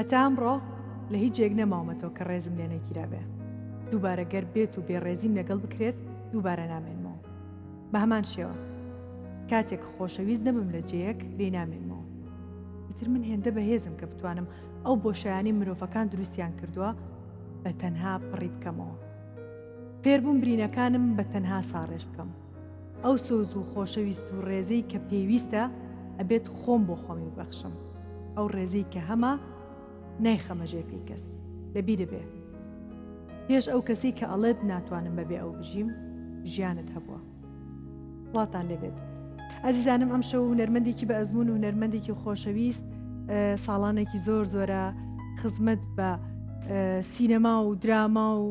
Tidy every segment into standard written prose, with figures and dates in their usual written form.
هەتا ئەمڕۆ لە هیچ جێیەک نەماومەتەوە کە ڕێزم لێ نەگیرابێ. دووبارە گەر بێت و بێڕێزیم لەگەڵ بکرێت، دووبارە نامێنمەوە. بە هەمان شێوە، کاتێک خۆشەویست نەبم لە جێیەک، لێی نامێنمەوە. ئیتر من هێندە بەهێزم کە بتوانم ئەو بۆشایانەی مرۆڤەکان دروستیان کردووە، بە تەنها پڕی بکەمەوە. فێربووم برینەکانم بە تەنها ساڕێژ بکەم. ئەو سۆز و خۆشەویست و ڕێزەی کە پێویستە ئەبێت خۆم بۆ خۆمی ببەخشم. ئەو ڕێزەی کە هەمە نایخەمە ژێر پێی کەس. لەبیرت بێ پێش ئەو کەسەی کە ئەڵێت ناتوانم بەبێ ئەو بژیم ژیانت هەبووە. سڵاوتان لێبێت ئازیزانم ئەمشەو هونەرمەندێکی بە ئەزموون و هونەرمەندێکی خۆشەویست ساڵانێکی زۆر زۆرە خزمەت بە سینەما و دراما و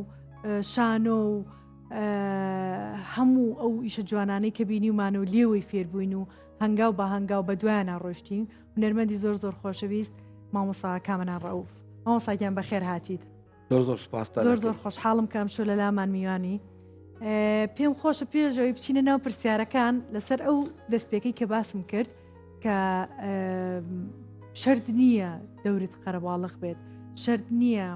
شانۆ و هەموو ئەو ئیشە جوانانەی کە بینیومانە و لێوەی فێربووین و هەنگاو بە هەنگاو بە دوایانە ڕۆشتین هونەرمەندی زۆر زۆر خۆشەویست مامۆسا کامەران ڕەئوف مامۆسا گیان بەخێر هاتیت زۆر زۆر سپاس زۆر زۆر خۆشحاڵم کە ئەمشەو لە لامان میوانی پێم خۆشە پێشەوەی بچینە ناو پرسیارەکان لەسەر ئەو دەستپێکەی کە باسم کرد کە شەرت نییە دەورت قەرەباڵغ بێت شەرت نییە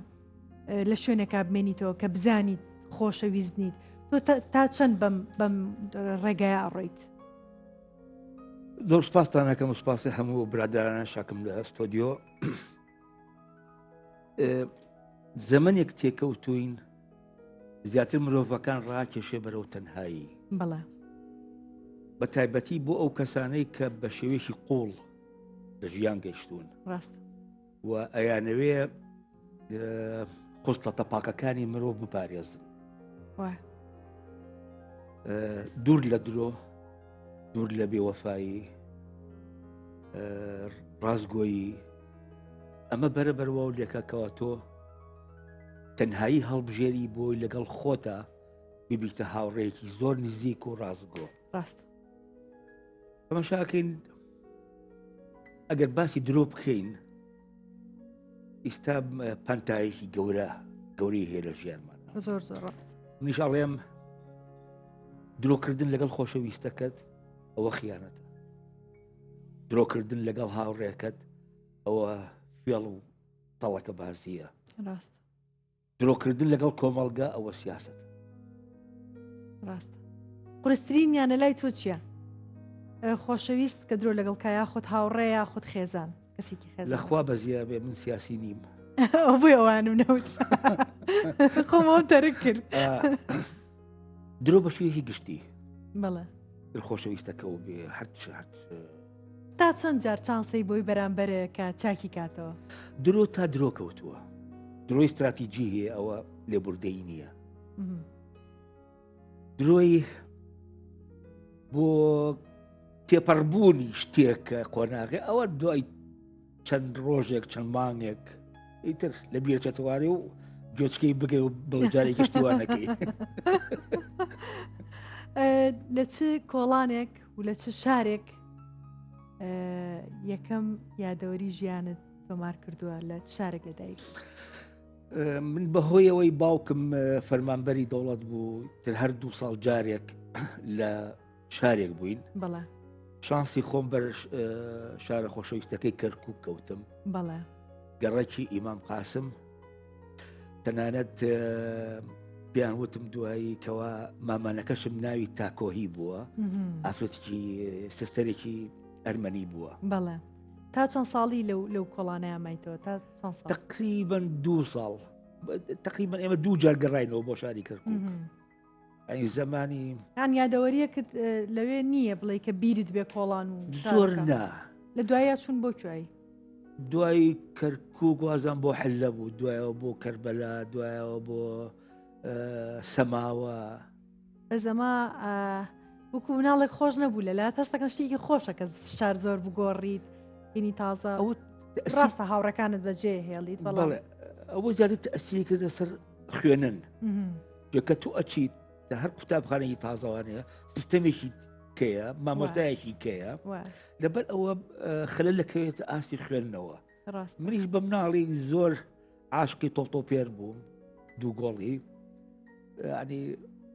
لە شوێنێکا بمێنیتەوە کە بزانیت خۆشەویست نیت تۆ تا چەند بەم بەم ڕێگایە ئەڕۆیت؟ زۆر سپاستان ئەکەم و سپاسی هەموو برادرانە شاکم لە ستۆدیۆ زەمنێک تێکەوتوین زیاتر مرۆڤەکان ڕاکێشێ بەرەو تەنهایی بەڵێ بە تایبەتی بۆ ئەو کەسانەی کە بە شێوەیەکی قوڵ لە ژیان گەیشتوون ڕاست و ئەیانەوێ خستەتە پاکەکانی مرۆڤ بپارێزن دوور لە درۆ دوور لە بێوەفایی ڕاستگۆیی ئەمە بەرە بەروا و لێکەکەوە تۆ تەنهایی هەڵبژێری بۆی لەگەڵ خۆتە ببیتە هاوڕێکی زۆر نزیک و ڕاستگۆ ڕاست تەماشاکەین ئەگەر باسی درۆ بکەین ئیستا پانتایەکی گەورە گەورەی هەیە لە ژیانمان زۆر زۆر منیش ئەڵێم درۆکردن لەگەڵ خۆشەویستەکەت ئەوە خیانەتە درۆکردن لەگەڵ هاوڕێکەت ئەوە فێڵ و تەڵەکە بازیە ڕاست درۆکردن لەگەڵ کۆمەڵگا ئەوە سیاسەتە. ڕاستە. قورسترینیانە لای تۆ چییە؟ خۆشەویست کە درۆ لەگەڵ کا یاخود هاوڕێ یاخود خێزان کەسێکی خێزان لەخوا بەزیا بێ من سیاسی نیم. ئەو بۆی ئەوانم نەوت خۆمەوە تەرک کرد. درۆ بە شوێکی گشتی. بەڵێ. خۆشەویستەکەەوە بێ هەر تا چەند جار چانسەی بۆی بەرامبەرێ کە چاکی کاتەوە؟ درۆ تا درۆ کەوتووە. درۆی ستراتیجی هەیە ئەوە لێبوردەیی نییە. درۆی بۆ تێپەڕبوونی شتێک کە قۆناغێ ئەوە دوای چەند ڕۆژێک چەند مانگێک ئیتر لە بیرچەتوارێ و گوێچکەی بگرێ و بڵێ جارێکی شتیوانەکەی. لە چ کۆڵانێک و لە چ شارێک یەکەم یادەوەری ژیانت تۆمار کردووە لە شارێک لەدایک من بەهۆیەوەی باوکم فەرمانبەری دەوڵەت بوو تر هەر دوو ساڵ جارێک لە شارێک بووین بەڵێ شانسی خۆم بەر شارە خۆشەویستەکەی کەرکک کەوتم بەڵێ گەڕەکی ئیمام قاسم تەنانەت پێیان وتم دوایی کەوا مامانەکەشم ناوی تاکۆهی بووە ئافرەتێکی سستەرێکی ئەرمەنی بووە بەڵێ تا چەند ساڵی لەو لەو کۆڵانەیە مایتەوە تا چەند ساڵ تقریبا دوو ساڵ تقریبا ئێمە دوو جار گەڕاینەوە بۆ شاری کەرکک ئەی زەمانی یان یادەوەریەکت لەوێ نییە بڵێ کە بیرت بێ کۆڵان و زۆر نا لە دوایە چون بۆ کوێی دوای کەرکک وازان بۆ حلە بوو دوایەوە بۆ کەربەلا دوایەوە بۆ سەماوە بەزەما وەکو مناڵێک خۆش نەبوو لە لات هەستەکەم شتێکی خۆشە کە شار زۆر بگۆڕیت هینی تازە ئەو ڕاستە هاوڕەکانت بەجێ هێڵیت بەڵێ ئەوە زیاتر تەسیری کردە سەر خوێنن کە تۆ ئەچیت لە هەر قوتابخانەیەکی تازەوانەیە سیستەمێکی کەیە مامۆستایەکی کەیە لەبەر ئەوە خلە لەکەوێت ئاستی خوێندنەوە منیش بە مناڵی زۆر عاشقی تۆپتۆپێر بووم دوو گۆڵی ینی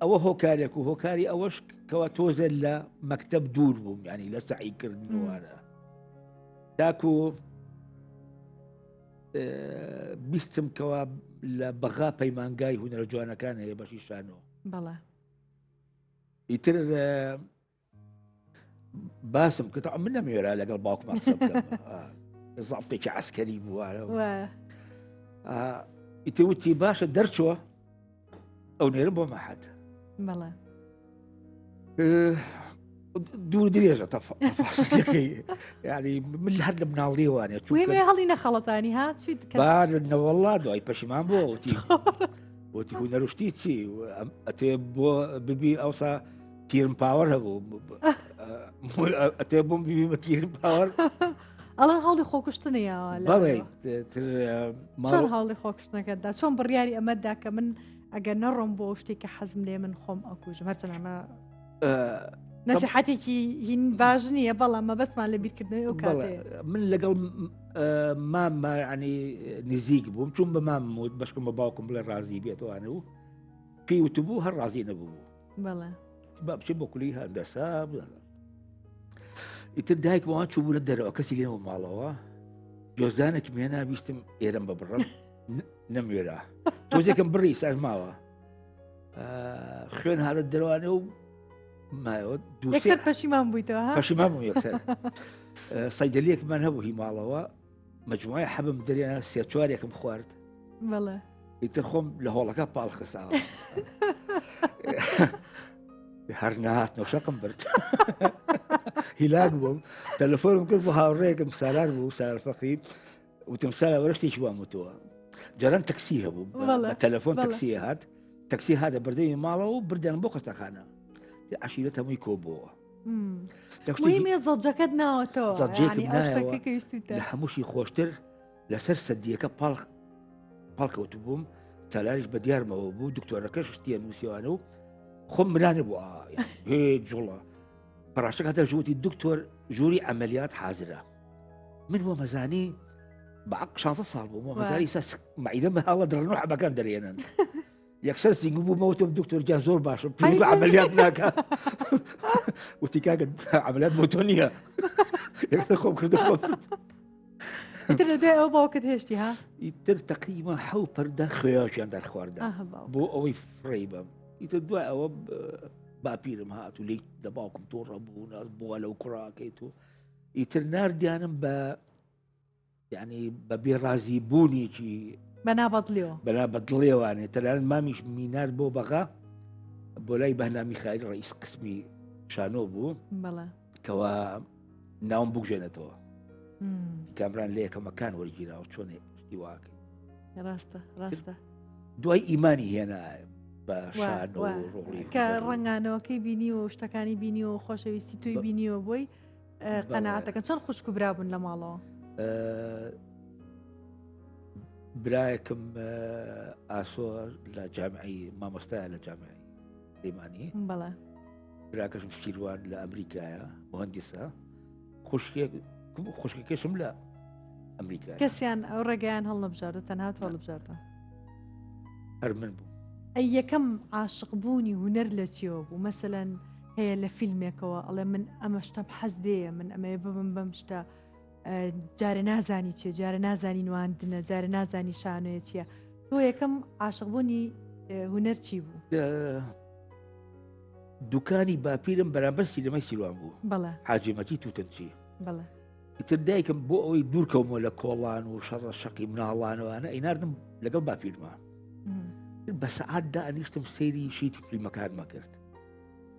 ئەوە هۆکارێک و هۆکاری ئەوەش کەوا تۆزێت لە مەکتب دوور بووم ینی لە سەعیکردنوانە تاکو. بیستم کەوا لە بەغا پەیمانگای هونەرە جوانەکان هەیە بەشی شانۆ. بەڵێ. ئیتر باسم کرد من نەموێرا لەگەڵ باوکمان قسە بکەم زابتێکی عسکەری بووە ئیتر وتی باشە دەرچوە ئەو نێرم بۆ مەحەد بەڵێ دوور درێژە تەفاسەکەی یعنی من هەر لە مناڵیوانێ چوێ هەڵی نەخەڵەتانی ها چیت نەوەڵا دوای پەشیمان بۆ وتی وتی هونەرشتی چی ئەتێ بۆ ببی ئەوسا تیرم پاوەر هەبوو ئەتێ بۆم ببی بە تیرم پاوەر ئەڵەن هەوڵی خۆکوشتنە یاوە بەڵێ چۆن هەوڵی خۆکوشتنەکەدا چۆن بڕیاری ئەمەدا کە من ئەگەر نەڕۆم بۆ شتێک کە حەزم لێ من خۆم ئەکوژم هەرچەند ئەمە نەسیحەتێکی هین باش نییە بەڵام مەبەستمان لە بیرکردنەوەی ئەو کاتێ من لەگەڵ مامە ینی نزیک بووم چون بە مام وت بەشکم بە باوکم بڵێ ڕازی بێتوانە و پێی وتبوو هەر ڕازی نەبوو بەڵێ با بچێت بۆ کولی هەندەسە ئیتر دایک بەوان چوو لە دەرەوە کەسی لێەوە ماڵەوە جۆزانێک مێنا بیستم ئێرم بە بڕم نەموێرا تۆزێکم بڕی ساش ماوە خوێن هاە دەروانێ و مایەوە دوو پەشیمان بوویتەوە پەشیمان بوو یەکسەر سەیدەلیەکمان هەبوو هی ماڵەوە مجموعی حەبم دەرێنا سێ چوارێکم خوارد بەڵێ ئیتر خۆم لە هۆڵەکە پاڵ خستاوە هەر نهاتنەوە شەقم برد هیلاک بووم تەلەفۆنم کرد بۆ هاوڕێکم سالار بوو سالار فەقی وتم سالار وەرە شتێکی وام وتووە جاران تەکسی هەبوو بە تەلەفۆن تەکسی هات تەکسی هاتە بردەی ماڵەوە و بردیان بۆ خەستەخانە عشیرەت هەمووی کۆبووەوە مهمێ زەجەکەت ناوەتەوە زەجێکم نایەوە لە هەمووشی خۆشتر لەسەر سەدیەکە پاڵ پاڵکەوت بووم سالاریش بە دیارمەوە بوو دکتۆرەکەش شتیە نووسیوانە و خۆم مرانە بوو هێ جوڵە پراشەکە هاتە ژووتی دکتۆر ژووری عملیات حازرە من بۆ مەزانی بە 16 ساڵ بوو مەزاری سە مەعیدە مەهاڵە دڕن و حەبەکان دەرێنن یەکسەر سینگ بوو مەوتم دکتۆر گیان زۆر باشم پێویست بە عملیات ناکە وتی کاکە عملیات بۆ تۆ نییە یەکسەر خۆم کردو خۆم ئیتر لە دوای ئەوە باوکت هێشتی ها ئیتر تقریبا حەو پەردە خوێیان دەرخواردا بۆ ئەوەی فڕێی بەم ئیتر دوای ئەوە باپیرم هات و لی لە باوکم تۆڕە بوو بووە لەو کوڕاکەی تۆ ئیتر ناردیانم بە یعنی بە بێ ڕازی بوونێکی بەنا بەدڵیەوە بەنا بەدڵێوانێ تەنانەت مامیش مینار بۆ بەغا بۆ لای بەهنامی خایل ڕئیس قسمی شانۆ بوو بەڵێ کەوا ناوم بگژێنێتەوە کامران لە یەکەمەکان وەرگیراوە چۆنێ شتی واکەی ڕاستە ڕاستە دوای ئیمانی هێنا بە شانۆ ڕۆڵی کە ڕەنگانەوەکەی بینی و شتەکانی بینی و خۆشەویستی توی بینیەوە بۆی قەناعەتەکە چەند خوشک و برا بوون لە ماڵەوە؟ برایەکم ئاسۆ لە جامعی مامۆستایە لە جامعی سلێمانی بەڵێ براکەشم سیروان لە ئەمریکایە مهندسە خوشکێک خوشکەکەشم لە ئەمریکا کەسیان ئەو ڕێگەیان هەڵنەبژاردە تەنها تۆ هەڵبژاردە هەر من بوو ئەی یەکەم عاشق بوونی هونەر لە چیەوە بوو مەسەلەن هەیە لە فیلمێکەوە ئەڵێ من ئەمە شتم حەز دێیە من ئەمەیە ببم بەم شتە جارێ نازانی چیە جارە نازانی نواندنە جارە نازانی شانۆیە چییە تۆ یەکەم عاشق بوونی هونەر چی بوو؟ دوکانی باپیرم بەرامبەر سینەمای سیروان بوو بەڵێ حاجیمەتی توتنچی بەڵێ ئیتر دایکم بۆ ئەوەی دوورکەومەوە لە کۆڵان و شەڕە شەقی مناڵانەوانە ئەیناردم لەگەڵ باپیرما بە سەعات دانیشتم سەیری شیتی فلیمەکانمە کرد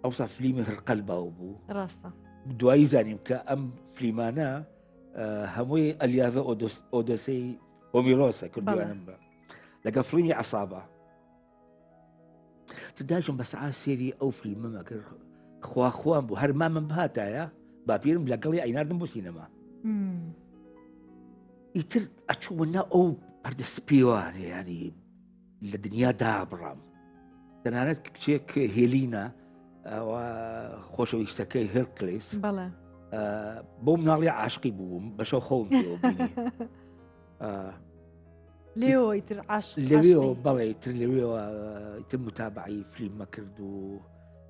ئەوسا فلیمی هەرقەل باو بوو ڕاستە دوایی زانیم کە ئەم فلیمانە هەمووی ئەلیاڤە ئۆدەسەی هۆمیرۆسە کردوانم بە لەگە فلیمی عسابە داشم بە سەعات سێری ئەو فلیمەمە کرد خواخوان بوو هەر مامم بهاتایە باپیرم لەگەڵی ئەیناردم بۆ سینەما ئیتر ئەچوومە نا ئەو پەردە سپیوانێ ینی لە دنیا دابڕام تەنانەت کچێک هێلینا ئەوە خۆشەویستەکەی هێرکلیس بەڵێ بۆ مناڵی عاشقی بووم بەشەو خۆم پێوە بینی. لێوە ئیتر عاشق لەوێەوە بەڵێ ئیتر لەوێەوە ئیتر متابعی فلیمە کرد و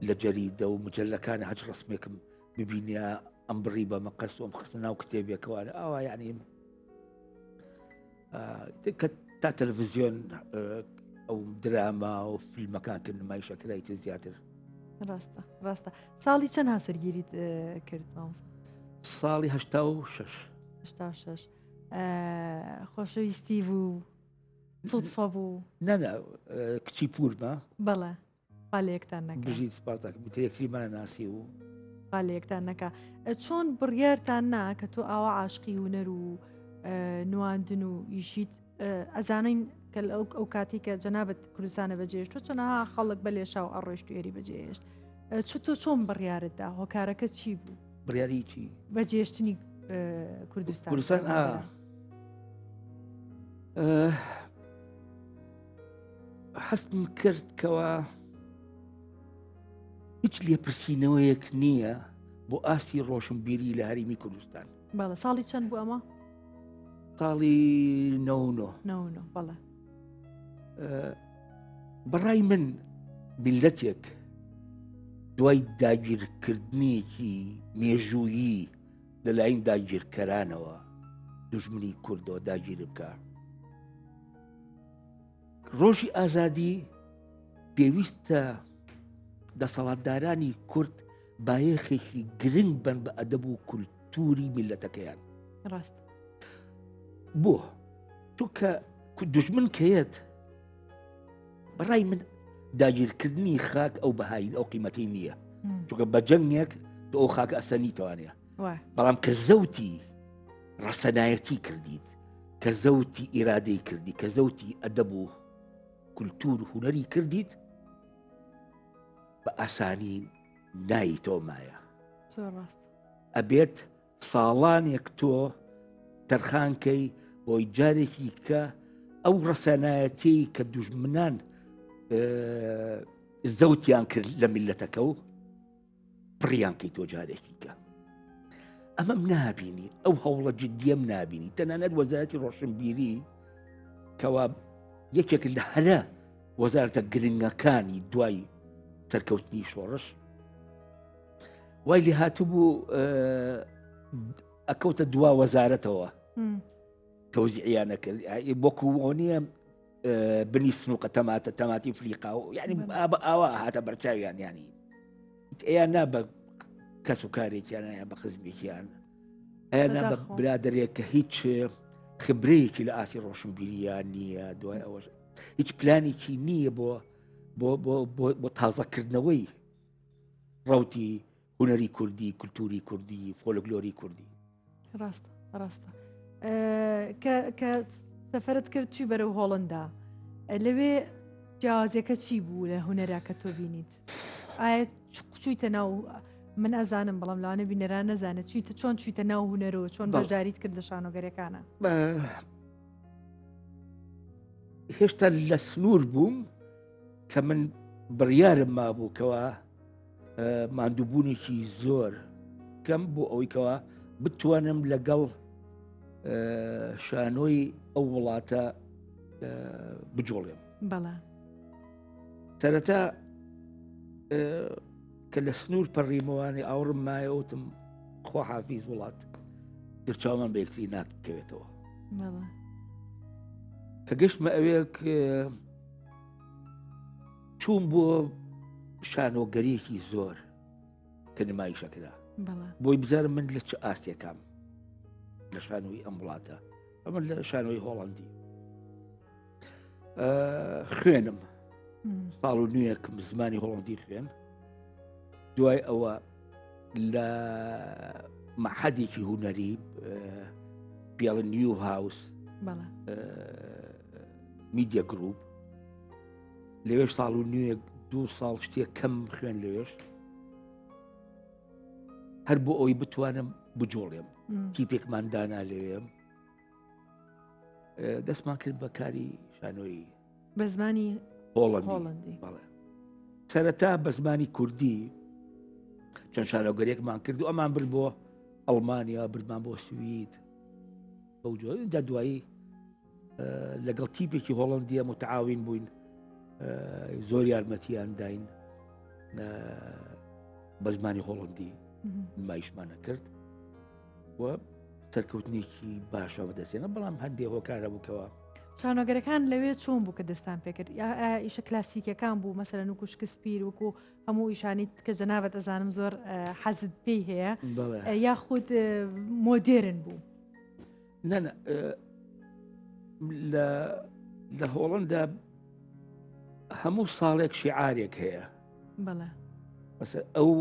لە جەریدە و مجلەکانی هەچ ڕسمێکم ببینە ئەم بڕی بە مەقەست و ئەم خستە ناو کتێبێکەوە ئاوا یعنی. کە تا تەلەڤزیۆن ئەو دراما و فیلمەکان کە نمایشەکرای تر زیاتر. ڕاستە ڕاستە. ساڵی چەند هاوسەرگیریت کرد مامۆستا؟ ساڵی 86. 86. خۆشەویستی بوو سوتفە بوو؟ نەنا کچی پورمە. بەڵێ. خوا لە یەکتان نەکا. بژیت سپاس دەکەم ئیتر یەکتریمان ناسی و. خوا لە یەکتان نەکا. چۆن بڕیارتان نا کە تۆ ئاوا عاشقی هونەر و نواندن و ئیشیت ئەزانین کە ئەو ئەو کاتی کە جەنابەت کوردستانە بەجێشتۆ چەنەها خەڵک بە لێشاو ئەڕۆیشت و ئێری بەجێهێشت چ تۆ چۆن بڕیارت دا هۆکارەکە چی بوو؟ بڕیاری چی؟ بەجێشتنی کوردستان کوردستان هەستم کرد کەوا هیچ لێپرسینەوەیەک نییە بۆ ئاستی ڕۆشنبیری لە هەرێمی کوردستان. بەڵێ ساڵی چەند بوو ئەمە؟ ساڵی نەوەونۆ. نەوەونۆ بەڵێ. بەڕای من میللەتێک دوای داگیرکردنێکی مێژوویی لەلایەن داگیرکەرانەوە دوژمنی کوردەوە داگیر بکە ڕۆژی ئازادی پێویستە دەسەڵاتدارانی کورد بایەخێکی گرنگ بن بە ئەدەب و کولتوری میلەتەکەیان. ڕاست. بۆ چونکە دوژمن کەیەت بەڕای من داگیرکردنی خاک ئەو بەهایی ئەو قیمەتی نییە چونکە بە جەنگێک تۆ ئەو خاکە ئەسەنیتوانەیە بەڵام کە زەوتی ڕەسەنایەتی کردیت کە زەوتی ئیرادەی کردی کە زەوتی ئەدەب و کولتور و هوەری کردیت بە ئاسانی نایتەوە مایە ئەبێت ساڵانێک تۆ تەرخانکەی بۆی جارێکی کە ئەو ڕەسەنایەتی کە دوژمنان زەوتیان کرد لە میلەتەکە و پڕیان کەی تۆ جارێکی کە ئەمەم نابینی ئەو هەوڵە جددیەم نابینی تەنانەت وەزارەتی ڕۆشنبیری کەوا یەکێک لە هەرە وەزارەتە گرنگەکانی دوای سەرکەوتنی شۆڕش وای لێ هاتبوو ئەکەوتە دوا وەزارەتەوە تەوزیعیانە کرد وەکو نییە بنی سنوقە تەماتە تەماتی فلیقا و یعنی ئاوا هاتە بەرچاویان ینی ئەیان نا بە کەس و کارێکیان یان بە خزمێکیان ئەیان نا بە برادێک کە هیچ خبرەیەکی لە ئاسی ڕۆشنبیریان نییە دوای ئەوەش هیچ پلانێکی نییە بۆ بۆ بۆ بۆ تازەکردنەوەی ڕوتی هونەری کوردی کولتوری کوردی فۆلکلۆری کوردی. ڕاستە ڕاستە کە کە سەفرت کرد چی بەرەو هۆڵندا لەوێ جیاوازیەکە چی بوو لە هونەرا کە تۆ بینیت ئایا چوویتە ناو من ئەزانم بەڵام لەوانە بینەران نەزانێت چیتە چۆن چویتە ناو هونەرەوە چۆن بەشداریت کرد لە شانۆگەرەکانە هێشتا لە سنوور بووم کە من بڕیارم مابوو کەەوە ماندووبوونێکی زۆر کەم بۆ ئەوەی کەوا بتوانم لەگەڵ شانۆی ئەو وڵاتە بجۆڵێم بەڵێ سەرەتا کە لە سنوور پەڕیمەوانی ئاوڕم مایەوتم خواحافیز وڵات درچاومان بە یەکتری ناکەوێتەوە کە گەشتمە ئەوێک چووم بۆ شانۆگەریەکی زۆر کە نمایشەکرا بۆی بزانم من لە چ ئاستێکام لە شانۆی ئەم وڵاتە ئەمە لە شانۆی هۆڵندی خوێنم ساڵ و نوێکم زمانی هۆڵندی خوێن دوای ئەوە لە مەحەدێکی هوەری پێڵ نیو هاوس میدیا گروپ لەوێش ساڵ و نوێ دوو ساڵ شتێک کەم خوێن لەوێش هەر بۆ ئەوەی بتوانم بجۆڵێم تیپێکمان دانا لەوێم دەستمان کرد بە کاری شانۆیی بە زمانی هۆڵندی سەرەتا بە زمانی کوردی چەند شانۆگەرێکمان کرد و ئەمان برد بۆ ئەڵمانیا بردمان بۆ سوید بەو جۆرە دوایی لەگەڵ تیپێکی هۆڵندیە متعاوین بووین زۆر یارمەتیان داین بە زمانی هۆڵندی نمایشمانە کرد و سەرکەوتنێکی باشە بەدەستێنە بەڵام هەندێک هۆکارە بووکەوە. شانۆگەرەکان لەوێ چۆن بوو کە دەستان پێکرد ئیشە کلاسیکەکان بوو مەسەلەن وکو شکسپیر وکو هەموو ئیشانی کە جەنابەت ئەزانم زۆر حەزت پێی هەیە یاخود مۆدێرن بوو نەنا لە هۆڵندا هەموو ساڵێک شیعارێک هەیە بەڵێ مەسە ئەو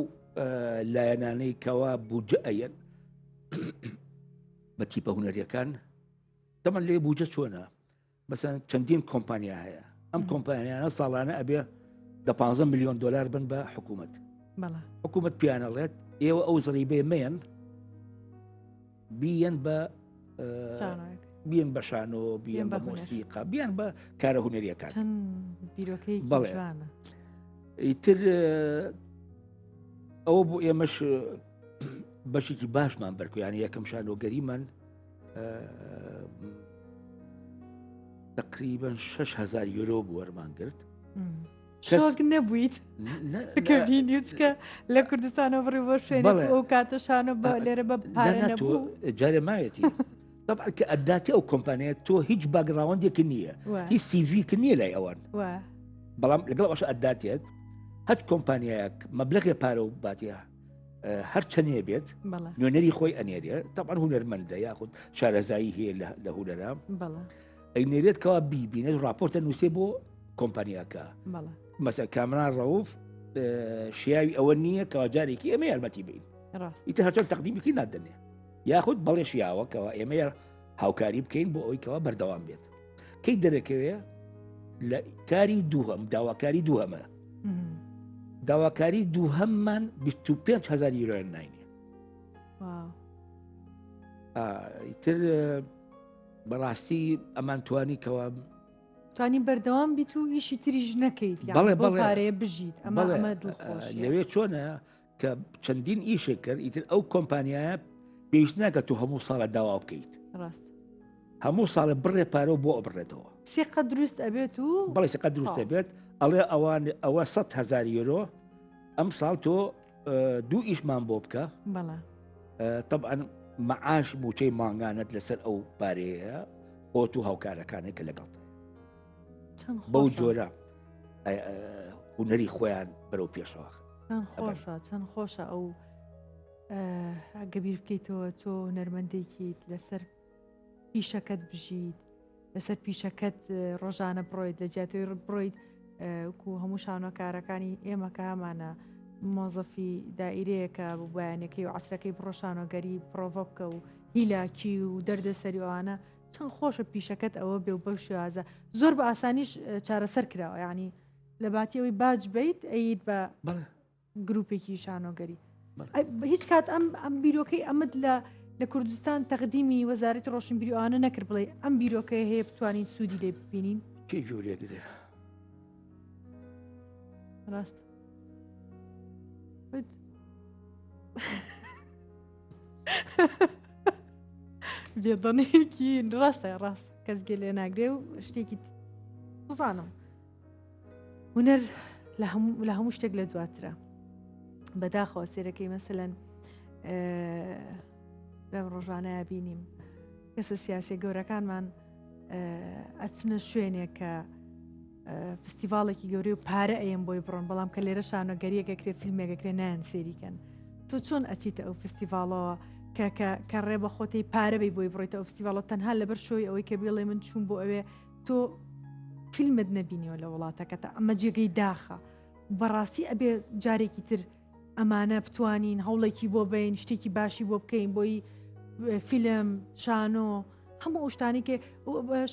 لایەنانەی کەوا بودجە ئەیەن بە تیپە هوەریەکان دەمە لێ بودجە چۆنە مەسەن چەندین کۆمپانیا هەیە ئەم کۆمپانیانە ساڵانە ئەبێ دە 15 میلیۆن دلار بن بە حکوومەت حکوومەت پیانەڵێت ئێوە ئەو زڕیبێ مێن بیەن بە بیان بە شانۆ بیان بە مۆسیقا بیان بە کارە هوەریەکان بەڵێ ئیتر ئەوە بۆ ئێمەش بەشێکی باشمان بەرکویان یەکەم شانۆگەریمان تقریبا 6هزار یۆرۆ بوو وەرمان گرت شۆک نەبوویت کە بینیچکە لە کوردستانەوە بڕی بۆ شوێن ئەو کاتە شانە بە لێرە بە پارە جارێ مایەتی طبعا کە ئەداتی ئەو کۆمپانیە تۆ هیچ باگراوەندێک نییە هیچ سیڤیک نییە لای ئەوان بەڵام لەگەڵ ئەوش ئەداتێت هەچ کۆمپانیایەک مەبلغێ پارە و باتیە هەر چەندێ بێت نوێنەری خۆی ئەنێرێ تەبعەن هونەرمەندە یاخود شارەزایی هەیە لە هونەرە ئەینێرێت کەوا بیبینێت راپۆرتە نووسێ بۆ کۆمپانیاکە مەسە کامران ڕەوف شیاوی ئەوە نییە کەوا جارێکی ئێمە یارمەتی بین ئیتر هەرچەند تەقدیم بکەین نادەنێ یاخود بەڵێ شیاوە کەوا ئێمە هاوکاری بکەین بۆ ئەوەی کەوا بەردەوام بێت کەی دەرەکەوێ لە کاری دووهەم داواکاری دووهەمە داواکاری دووهەممان 25 هزار یورۆیان ناینێ تر بەڕاستی ئەمان توانی کەوا توانی بەردەوام بیت و ئیشی تریش نەکەیت بەڵێ بەڵێ پارەیە بژیت ئەمە ئەمە دڵخۆش لەوێ چۆنە کە چەندین ئیشێک کرد ئیتر ئەو کۆمپانیایە پێویست ناکە تۆ هەموو ساڵە داوا بکەیت ڕاست هەموو ساڵە بڕێ پارە بۆ ئەبڕێتەوە سیقە دروست ئەبێت و بەڵێ سیقە دروست ئەبێت ئەڵێ ئەوان ئەوە 100 هزار یۆرۆ ئەم ساڵ تۆ دوو ئیشمان بۆ بکە بەڵێ طبعا معاش موچەی مانگانت لەسەر ئەو پارەیە خۆت و هاوکارەکانێک کە لەگەڵتە بەو جۆرە هوەری خۆیان بەرەو پێشەوە خۆشە چەند خۆشە ئەو ئەگە بیر بکەیتەوە تۆ هونەرمەندێکیت لەسەر پیشەکەت بژیت لەسەر پیشەکەت ڕۆژانە بڕۆیت لە جیاتەوەی بڕۆیت وکو هەموو شانۆکارەکانی ئێمە کە هەمانە مۆزەفی دائیرەیەکە بوو بەیانەکەی و عسرەکەی بڕۆ شانۆگەری پرۆڤە بکە و هیلاکی و دەردەسەری ئەوانە چەند خۆشە پیشەکەت ئەوە بێ و بەو شێوازە زۆر بە ئاسانیش چارەسەر کراوە یعنی لە باتی ئەوەی باج بیت ئەیت بە گروپێکی شانۆگەری هیچ کات ئەم ئەم بیرۆکەی ئەمت لە لە کوردستان تەقدیمی وەزارەتی ڕۆشنبیری ئەوانە نەکرد بڵێ ئەم بیرۆکەیە هەیە بتوانین سوودی لێ ببینین کێ گوێ لێ گرێ ڕاست بێدەنێکی ڕاستە ڕاست کەس گێ لێ ناگرێ و شتێکی بزانم هونەر لە هەموو شتێک لە دواترە بەداخەوە سێرەکەی مەسەەن لەم ڕۆژانەیە بینیم کەسە سیاسی گەورەکانمان ئەچنە شوێنێک کە فستیڤالێکی گەورەی و پارە ئەیەم بۆی بڕۆن بەڵام کە لێرە شانۆگەریەکە کرێ فیلمێکە کرێ نایەن سێریکەن تۆ چۆن ئەچیتە ئەو فستیڤاڵەوە کە کە کە ڕێ بە خۆتی پارە بی بۆی بڕیتە ئەو فستیڤاڵە تەنها لەبەر شۆی ئەوەی کە بڵێ من چوون بۆ ئەوێ تۆ فیلمت نەبینیوە لە وڵاتەکەتە ئەمە جێگەی داخە بەڕاستی ئەبێ جارێکی تر ئەمانە بتوانین هەوڵێکی بۆ بین شتێکی باشی بۆ بکەین بۆی فیلم شانۆ هەموو ئەو شتانی کە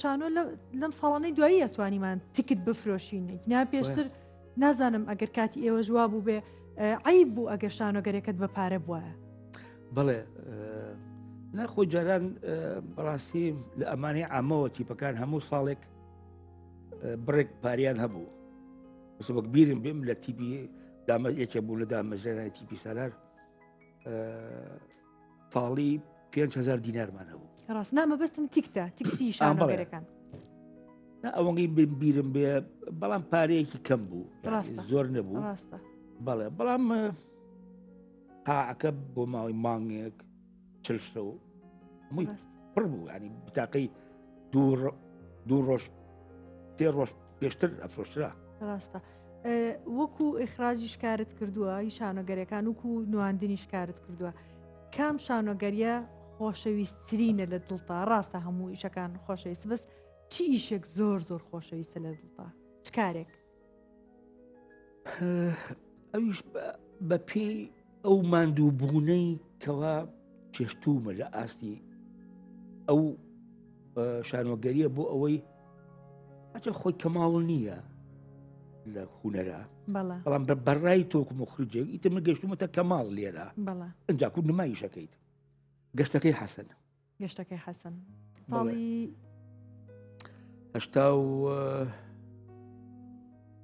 شانۆ لەم ساڵانەی دوایی ئەتوانیمان تکت بفرۆشین نا پێشتر نازانم ئەگەر کاتی ئێوە جواب بوو بێ عیب بوو ئەگەر شانۆگەرێکت بە پارە بووە بەڵێ ناخۆ جاران بەڕاستی لە ئەمانەی ئامەوە تیپەکان هەموو ساڵێک بڕێک پاریان هەبوو وەک بیرم بێم لە تیپی دامە یەکێ بوو لە دامەزرێنای تیپی سالار ساڵی 5هزار دینارمان هەبوو ڕاست نامە بەستم تیکتە تیکتی شانۆگەرەکان ئەوەی بیرم بێ بەڵام پارەیەکی کەم بوو زۆر نەبوو ڕاستە بەڵێ بەڵام قاعەکە بۆ ماوەی مانگێک چل شەو. هەمووی پڕ بوو ینی بتاقەی دوو ڕۆژ تێ ڕۆژ پێشتر ئەفرۆشترا. ڕاستە وەکو ئیخراجیش کارت کردووە ی شانۆگەرەکان وکو نواندنیش کارت کردووە کام شانۆگەریە خۆشەویستترینە لە دڵتا ڕاستە هەموو ئیشەکان خۆشەویست بەس چی ئیشێک زۆر زۆر خۆشەویستە لە دڵتا چ کارێک؟ ئەویش بە پێی ئەو ماندووبوونەی کەوا چێشتوومە لە ئاستی ئەو شانۆگەریە بۆ ئەوەی ئەچە خۆی کەماڵ نییە لە هوەرە بەڵام بە بەڕای تۆکم و خرجێک ئیتر من گەشتومەتە کەماڵ لێرە ئەجا کو نمایشەکەیت گەشتەکەی حەسەن گەشتەکەی حەسەن ساڵی هەشتا و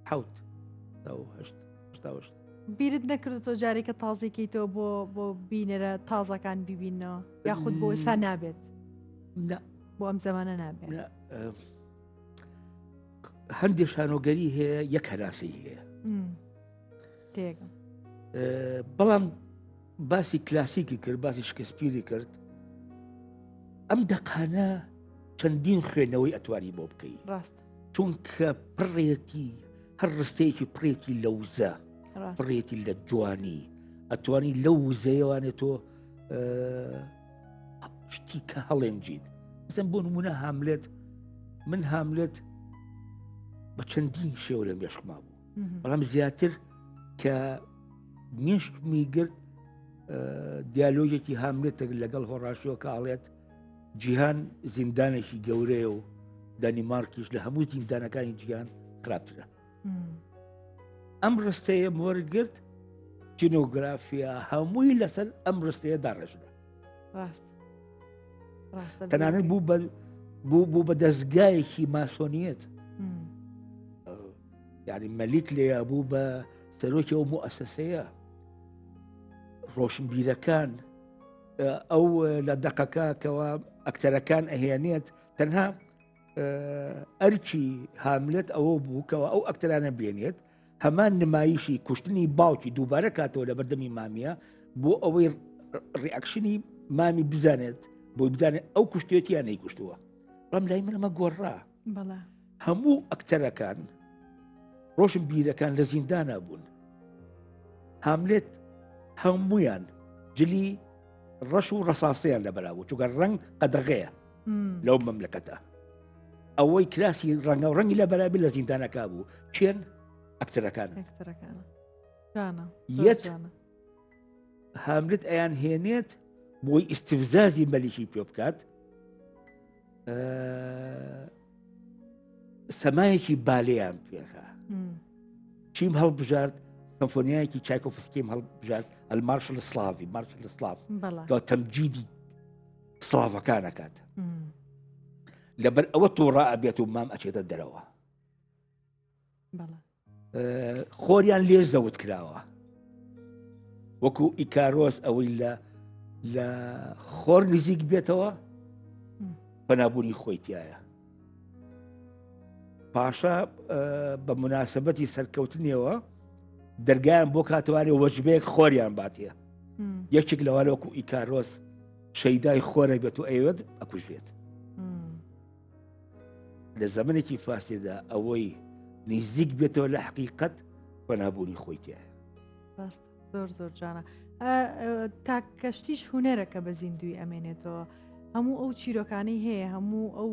حوت هەشت بیرت نەکرد تۆ جارێکە تازێکیتەوە بۆ بۆ بینەرە تازەکان ببینەوە یاخود بۆ ئێستا نابێت بۆ ئەم زمانە نابێت هەندێک شانۆگەری هەیە یەک هەراسەی هەیە بەڵام باسی کلاسیکی کرد باسی شکسپیری کرد ئەم دەقانە چەندین خوێندنەوەی ئەتوانی بۆ بکەی ڕاست چونکە پڕێتی هەر ڕستەیەکی پڕێتی لە وزە پڕێتی لە جوانی ئەتوانی لەو وزەیەوانێت تۆ شتی کە هەڵێنجیت بزن بۆ نمونە هاملێت من هاملێت بە چەندین شێوە لە مێشکما بوو بەڵام زیاتر کە مێشکمی گرت دیالۆگێکی هاملێتێک لەگەڵ هۆڕاشیۆ کە ئاڵێت جیهان زیندانێکی گەورەیە و دانیمارکیش لە هەموو زیندانەکانی جیهان خراپترە ئەم ڕستەیە وەرگرت جینۆگرافیا هەمووی لەسەر ئەم ڕستەیە داڕێژرا تەنانەت بوو بە بوو بوو بە دەستگایەکی ماسۆنیەت یعنی مەلیک لێیا بوو بە سەرۆکی ئەو موئەسەسەیە ڕۆشنبیرەکان ئەو لە دەقەکە کەەوە ئەکتەرەکان ئەهێنێت تەنها ئەرکی هاملێت ئەوە بوو کەەوە ئەو ئەکتەرانە بێنێت هەمان نمایشی کوشتنی باوکی دووبارە کاتەوە لە بەردەمی مامیە بۆ ئەوەی ڕیاکشنی مامی بزانێت بۆی بزانێت ئەو کوشتێتیان نەیکوشتووە بەڵام لای من ئەمە گۆڕا هەموو ئەکتەرەکان ڕۆشن بیرەکان لە زیندانە بوون هاملێت هەمویان جلی ڕەش و ڕەساسیان لە بەرابوو چوگە ڕەنگ قەدەغەیە لەو مەملەکەتە ئەوەی کراسی ڕەنگە و ڕەنگی لە بەرابی لە زیندانەکە بوو چێن ئەکتەرەکان یەت هاملت ئەیان هێنێت بۆی ئیسیفزازی مەلیکی پێ بکات سەمایەکی بالێیان پێکا چیم هەڵبژارد سەمفۆنیایەکی چایکۆفسکیم هەڵبژارد ئەلمارش لە سلااوی مارش لە سلااو تەمجیدی سلااوەکان ئەکات لەبەر ئەوە تۆڕا ئەبێت و مام ئەچێتە دەرەوە خۆریان لێ زەوت کراوە وەکو ئیکارۆس ئەوەی لە لە خۆر نزیک بێتەوە پەنابوونی خۆی تایە پاشا بە مناسبەتی سەرکەوتنیەوە دەرگایان بۆ کاتوانێ وەجبەیەک خۆریان باتیە یەکێک لەوانە وەکو ئیکارۆس شەیدای خۆرە بێت و ئەیوێت ئەکوژێت لە زەمنێکی فاسیدا ئەوەی نزیک بێتەوە لە حقیقت پەنابوونی خۆی تایە ڕاست زۆر زۆر جوانە تاک کەشتیش هوەرە کە بە زیندوی ئەمێنێتەوە هەموو ئەو چیرۆکانەی هەیە هەموو ئەو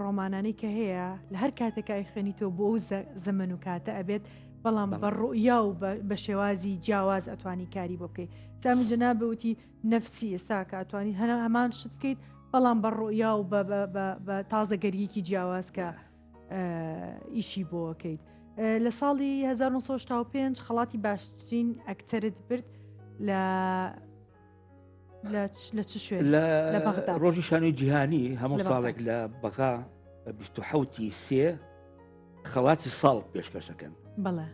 ڕۆمانانەی کە هەیە لە هەر کاتێکا ئەیخوێنیتەوە بۆ ئەو زەمەن و کاتە ئەبێت بەڵام بە ڕوئیا و بە شێوازی جیاواز ئەتوانی کاری بۆ بکەیت سامی جەناب وتی نەفسی ئێستا کە ئەتوانی هەنا هەمان شت بکەیت بەڵام بە ڕوئیا و بە تازەگەریەکی جیاواز کە ئیشی بۆکەیت لە ساڵی 1965 خەڵاتی باشترین ئەکتەرت برد لە لە چ شوێن لە بەغدا ڕۆژی شانۆی جیهانی هەموو ساڵێک لە بەغا 27 سێ خەڵاتی ساڵ پێشکەشەکەن بەڵێ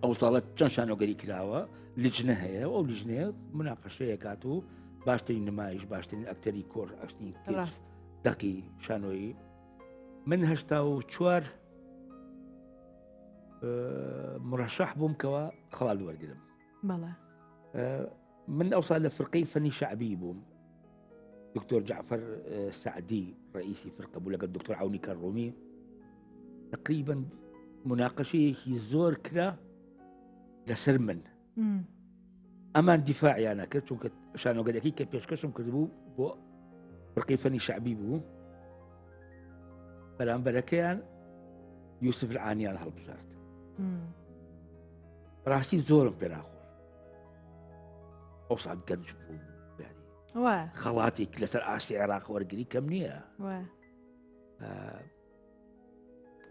ئەو ساڵە چەند شانۆگەری کراوە لجنە هەیە ئەو لیژنەیە مناقەشەیە کات و باشترین نمایش باشترین ئەکتەری کۆر ئەشتین ڕاست دەقی شانۆیی من هەشتا و چوار مرەشەح بووم کەەوە خەڵات وەرگرم بەڵێ من ئەوسا لە فرقەی فەنی شەعبی بووم. دکتۆر جعفر سعدی ڕئیسی فرقە بوو لەگەڵ دکتۆر عونی کەڕومی تقریبا مناقەشەیەکی زۆر کرا لەسەر من ئەمان دیفاعیانە کرد چونکە شانۆگەرەکەی کە پێشکەشم کردبوو بۆ فرقی فەنی شعبی بوو بەرامبەرەکەیان یوسف العانیان هەڵبژارد ڕاستی زۆرم پێناخۆش ئەوسا گەنج بوو خەڵاتێک لەسەر ئاستی عێراق وەرگری کەم نییە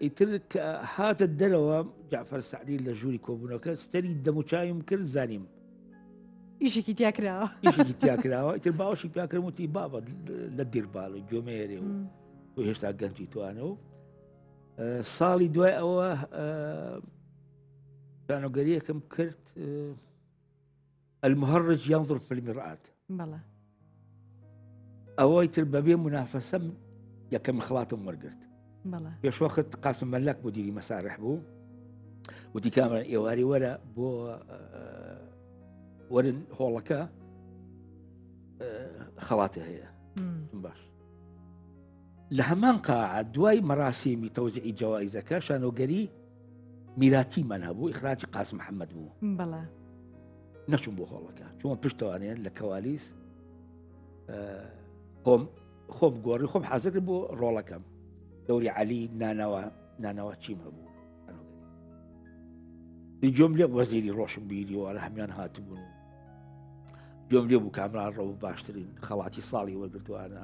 ئیتر کە هاتە دەرەوە جعفر سعدی لە ژووری کۆبوونەکە ستەری دەموچاویم کرد زانیم ئیشێکی تیاکراوە ئیشێکی تیاکراوە ئیتر باوەشی پیاکردم وتی بابە لە دیرباڵ و گوێمێرێ و و هێشتا گەنجی توانە و ساڵی دوای ئەوە شانۆگەریەکەم کرد المهرج ينظر في المرآة بەڵێ ئەوەی تر بەبێ منافەسەم یەکەم خڵاتم وەرگرت بەڵێ پێشوەخت قاسم مەلەک مدیری مەسارح بوو وتی کامران ئێواری وەرە بۆ وەرن هۆڵەکە خەڵاتی هەیە باش لە هەمان قاعە دوای مەراسیمی تەوزیعی جەوایزەکە شانۆگەری میراتیمان هەبوو ئیخراجی قاسم محەممەد بوو بەڵێ نەچوم بۆ هۆڵەکە چوومە پشتەوانێ لە کەوالیس خۆم خۆم گۆڕی خۆم حازر کرد بۆ ڕۆڵەکەم دەوری عەلی نانەوە نانەوە چیم هەبوو گوێم لێ وەزیری ڕۆشنبیری وانە هەمان هاتبوون و گوێم لێ بوو کامران ڕەو باشترین خەڵاتی ساڵی وەرگرتوانە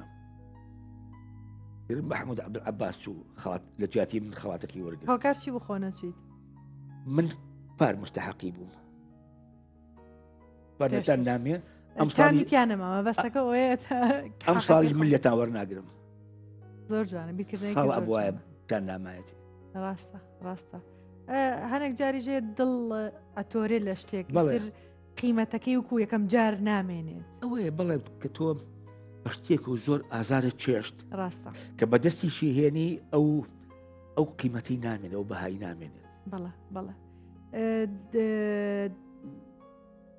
مححمود عبد عباس چوو خەڵات لە جیاتی من خەڵاتەکەی وەرگرت هۆکار چی بخۆ نەچیت من پار مستحقی بووم بەنێتان نامێ ئەم ساڵی تیانەماوە بەسەکە ئەوەیە ئەم ساڵی من لێتان وەرناگرم زۆر جوانە بیرکردنەوەیەکی ساڵ زۆر ئەبوایە جوانە. تان نامایەتی ڕاستە ڕاستە هەنێک جاری ژێ دڵ ئەتۆرێ لە شتێک بەڵێ. تر قیمەتەکەی وکو یەکەم جار نامێنێت ئەوەیە بەڵێ کە تۆ بە شتێک و زۆر ئازارە چێشت ڕاستە کە بەدەستیشی هێنی ئەو ئەو قیمەتی نامێنێ ئەو بەهای نامێنێت بەڵێ بەڵێ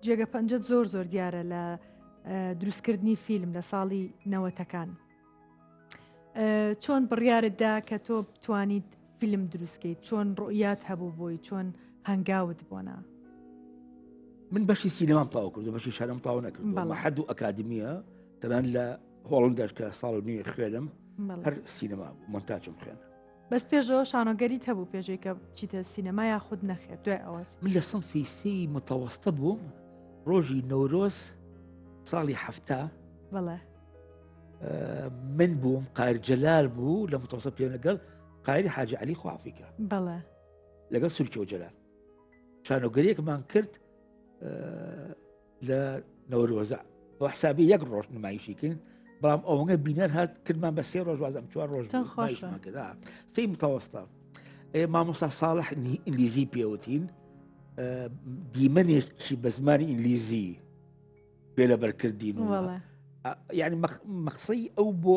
جێگە پەنجەت زۆر زۆر دیارە لە دروستکردنی فیلم لە ساڵی نەوەتەکان چۆن بڕیارت دا کە تۆ بتوانیت فیلم دروستکەیت چۆن ڕوئیات هەبوو بۆی چۆن هەنگاوت بۆنا من بەشی سینەمام تاو کردو بەشی شارم تاو نەکرد حەد و ئەکادمیە تەنان لە هۆڵنداش کە ساڵ نوێ خوێنم هەر سینەما بوو مۆنتاجم خوێن بەس پێشەوە شانۆگەریت هەبوو پێشەی کە چیتە سینەما یاخود نەخێر دوای ئەوە من لە سنفی سی متەوەستە بووم ڕۆژی نەورۆز ساڵی حەفتا بەڵێ من بووم قایر جەلال بوو لە متەوەستە پێ لەگەڵ قایری حاجی عەلی خوافیکە بەڵێ لەگەڵ سورکیە و جەلال شانۆگەریەکمان کرد لە نەورۆزە بۆ حسابی یەک ڕۆژ نمایشی کرد بەڵام ئەوەنگە بینەر هات کردمان بە سێ ڕۆژ وازم چوار ڕۆژ کرد سی متەوەستە مامۆستا ساڵح ئینگلیزی پێوتین دیمەنێکی بە زمانی ئینگلیزی پێ لەبەرکردین یعنی مەخسەی ئەو بۆ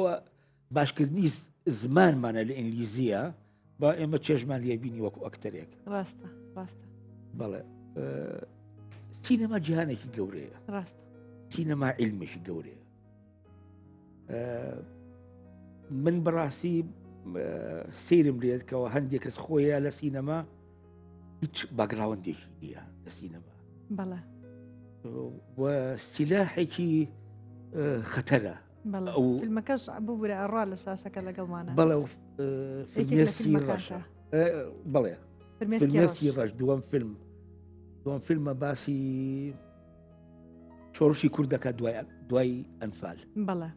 باشکردنی زمانمانە لە ئینگلیزیە با ئێمە چێژمان لێبینی وەکو ئەکتەرێک ڕاستە ڕاستە بەڵێ سینەما جیهانێکی گەورەیە ڕاستە سینەما علمێکی گەورەیە من بەڕاستی سەیرم لێت کەەوە هەندێک کەس خۆیە لە سینەما هیچ باگراوەندێکی نییە لە سینەما بەڵێ سیلاحێکی خەتەرە ئەو فیلمەکەش ببورە ئەڕا لە شاشەکە لەگەڵمانە بەڵێ فرمێسکی ڕەشە بەڵێ فرمێسکی ڕەش دووەم فیلم دووەم فیلمە باسی شۆڕشی کورد دەکات دوای دوای ئەنفال بەڵێ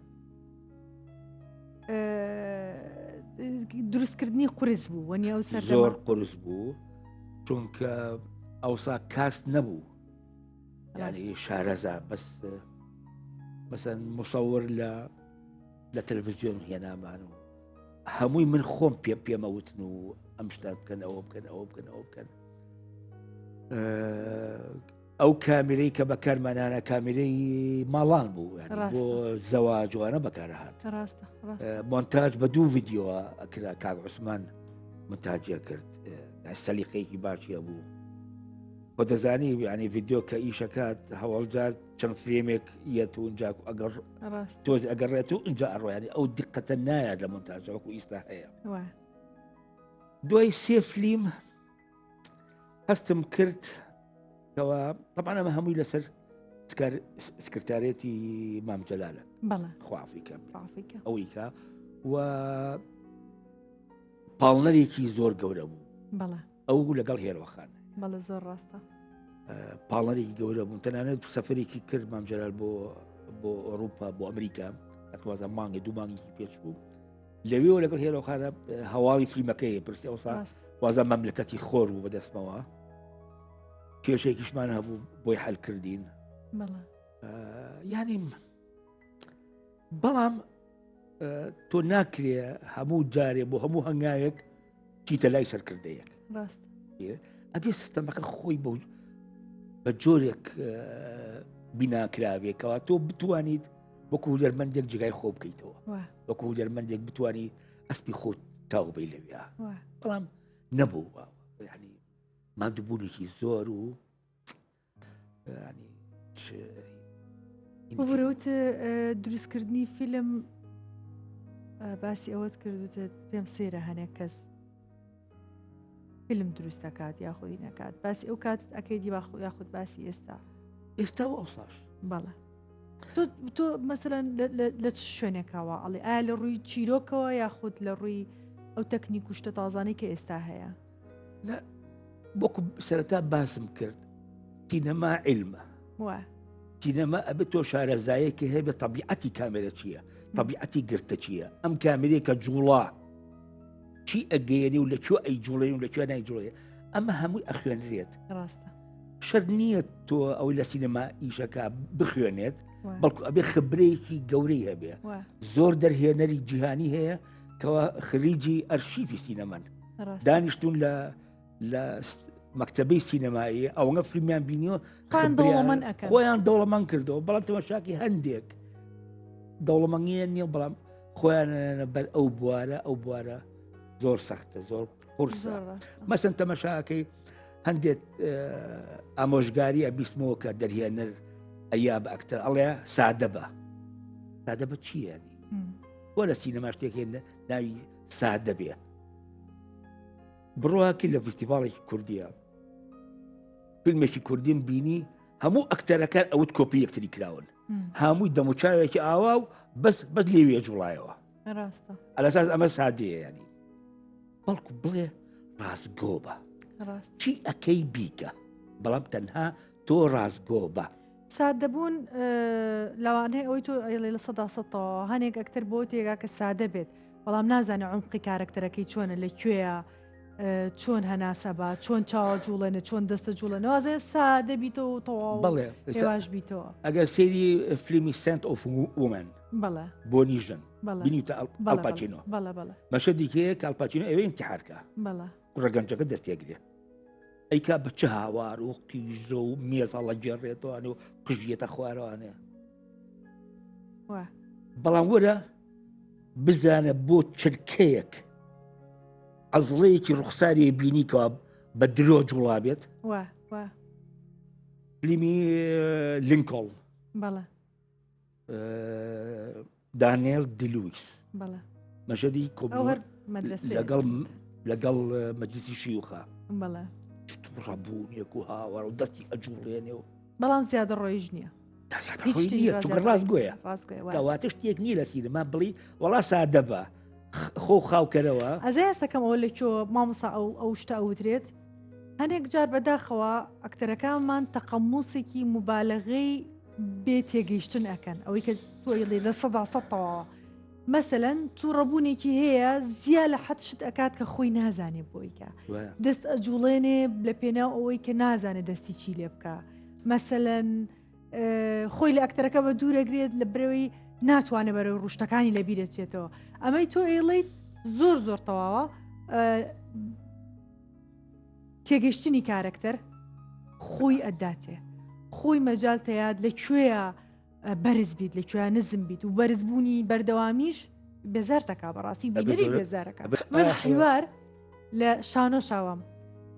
دروستکردنی قورس بوو وەنی ئەو سەر زۆر قورس بوو چونکە ئەوسا کاست نەبوو یعنی شارەزا بەس مەسەن مصور لە لە تەلەڤزیۆن هێنامان و هەمووی من خۆم پێ پێمەوتن و ئەم شتان بکەن ئەوە بکەن ئەوە بکەن ئەوە بکەن ئەو کامیرەی کە بەکارمانانە کامیرەی ماڵان بوو بۆ زەواجوانە بەکارهات مۆنتاج بە دوو ڤیددیوە ئەکرا کاک عوسمان مونتاجیە کرد سەلیقەیەکی باشیە بوو. خۆ دەزانی یعنی ڤیددیو کە ئیشەکات هەواڵجار چەند فرێمێک یەت و ئینجا ئەگەر تۆز ئەگەڕێت و اینجا ئەڕۆیانی ئەو دیقەتە نایە لە مۆنتاژە وەکو ئیستا هەیە دوای سێ فلیم هەستم کرد کەەوە طبعا ئەمە هەمووی لەسەر سکرتارێتی مام جەلالە خوافیکە ئەوەی کە و پاڵنەرێکی زۆر گەورە بوو ئەو لەگەڵ هێرۆخان بەڵێ زۆر ڕاستە پاڵنەرێکی گەورە بوون تەنانەت سەفرێکی کرد مام جەلال بۆ بۆ ئەوروپا بۆ ئەمریکا ئەتوازە مانگە دوو مانگێکی پێچبوو لەوێەوە لەگەڵ هێرۆخانە هەواڵی فیلمەکەی پرسی ئەوسا وازە مەملەکەتی خۆر بوو بەدەستمەوە کێشێکیشمان هەبوو بۆی حلکردین یعنی بەڵام تۆ ناکرێ هەموو جارێ بۆ هەموو هەنگاوێک چیتە لای سەرکردەیەک ڕاست ئەبێ سیستەمەکە خۆی بۆ بە جۆرێک بیناکراوێکەوە تۆ بتوانیت وەکو هونەرمەندێک جێگای خۆ بکەیتەوە وەکو هونەرمەندێک بتانی ئەسپی خۆت تاوبەی لەویا بەڵام نەبوو ینی مادووبوونێکی زۆر و ببورەوت دروستکردنی فیلم باسی ئەوەت کردوتت پێم سەیرە هەنێک کەس فیلم دروست دەکات یاخودی نەکات باسی ئەو کات ئەەکەی دی یاخود باسی ئێستا ئێستا و ئەوساش بەڵێ تۆ مەسەەن لە چ شوێنێکەوە ئەڵێ ئایا لە ڕووی چیرۆکەوە یاخود لە ڕووی ئەو تەکنیک و شتە تازانەی کە ئێستا هەیە وەکو سەرەتا باسم کرد سینەما عیلمە سینەما ئەبێت تۆ شارەزایەکی هەیە تەبیعەتی کامێرە چییە تەبیعەتی گرتە چییە ئەم کامێرەیە کە جوڵا چی ئەگەیەنی و لەکوێ ئەی جوڵێ و لەکوێ نای جوڵێ ئەمە هەمووی ئەخوێنرێت ڕاستە شەر نییە تۆ ئەوەی لە سینەما ئیشەکە بخوێنێت بەڵکو ئەبێ خبرەیەکی گەورەی هەبێ زۆر دەرهێنەری جیهانی هەیە کەوا خریجی ئەرشیفی سینەمان دانیشتون لە لە مەکتتەبەی سینەمایی ئەوەنگە فیلمیان بینیوە خۆیان دەوڵەمەند کردەوە بەڵام تەماشاکی هەندێک دەوڵەمەنگیان نییە بەڵام خۆیان بەر ئەو بوارە ئەو بوارە زۆر سەختە زۆر قورسە مەسن تەمەشاکەی هەندێک ئامۆژگاری ئەبیستمەوە کە دەرهێنەر ئەیا بە ئەکتەر ئەڵێ سادە بە سادە بە چییە بۆ لە سینەما شتێک ناوی سادە بێ بڕواکی لە فستیڤالێکی کوردیە فیلمێکی کوردیم بینی هەموو ئەکتەرەکان ئەوت کۆپی یەکتری کراون هەمووی دەموچاوێکی ئاوا و بەس بەس لێویە جوڵایەوە ڕاستە ئەلەساس ئەمە سادەیە ینی بەڵکو بڵێ ڕاستگۆ بە چی ئەەکەی بیکە بەڵام تەنها تۆ ڕاستگۆ بە سادەبوون لەوانەیە ئەوەی تۆ ئەڵێ 100% تەواوە هەنێک ئەکتەر بۆ تێگا کە سادە بێت بەڵام نازانێ عمقی کارەکتەرەکەی چۆنە لە کوێیە چۆن هەناسە بە چۆن چاوە جوڵێنە چۆن دەستە جوڵە نوازێ سادە بیتەوە و تەواو بەڵێ هێواش بیتەوە ئەگەر سەیری فلیمی Scent of Woman بەڵێ بۆنی ژن بینیتە ئەلپاچینۆ بەڵێ بەڵێ مەشەدیکەیە کە ئەلپاچینۆ ئەوێ ئینتحارکە بەڵێ کوڕە گەنجەکە دەستێگرێ ئەیکا بە چ هاوار و قیژە و مێزەڵە گێڕێتوانێ و قژیەتە خوارەوانێ بەڵام وەرە بزانە بۆ چرکەیەک عەزڵەیەکی ڕوخساری بینی کەوا بە درۆ جوڵا بێت فلیمی لینکۆڵ دانێل دیلویس مەشەدی لەگەڵ لەگەڵ مەجلسی شیوخە ڕەبوونێک و هاوار و دەستی ئەجوڵێنێ و بەڵام زیادە ڕۆیش نییە چونکە ڕاستگۆیە کەواتە شتێک نییە لە سینەما بڵی وەڵا سادە بە خۆ خاوکەرەوە ئەزای هەستەکەم ئەوە لە کوێ مامۆسا ئەو ئەو شتە ئەوترێت هەنێک جار بەداخەوە ئەکتەرەکانمان تەقەموسێکی مبالغەی بێ تێگەیشتن ئەکەن ئەوەی کە تۆیڵێ 100% تەواوە مەسەلەن تووڕەبوونێکی هەیە زیا لە حەد شت ئەکات کە خۆی نازانێ بۆی کە دەست ئەجوڵێنێ لە پێناو ئەوەی کە نازانێ دەستی چی لێ بکە مەسەلەن خۆی لە ئەکتەرەکە بە دوورەگرێت لە برەوەی ناتوانێت بەرەو ڕوشتەکانی لە بیرەچێتەوە ئەمەی تۆ ئێڵیت زۆر زۆر تەواوە تێگەشتنی کارەکتەر خۆی ئەداتێ خۆی مەجال تەیاد لە کوێیە بەرز بیت لە کوێ نزم بیت و بەرزبوونی بەردەوامیش بێزار دەکا بەڕاستی بینەریش بێزارەکە من حیوار لە شانۆ شاوام.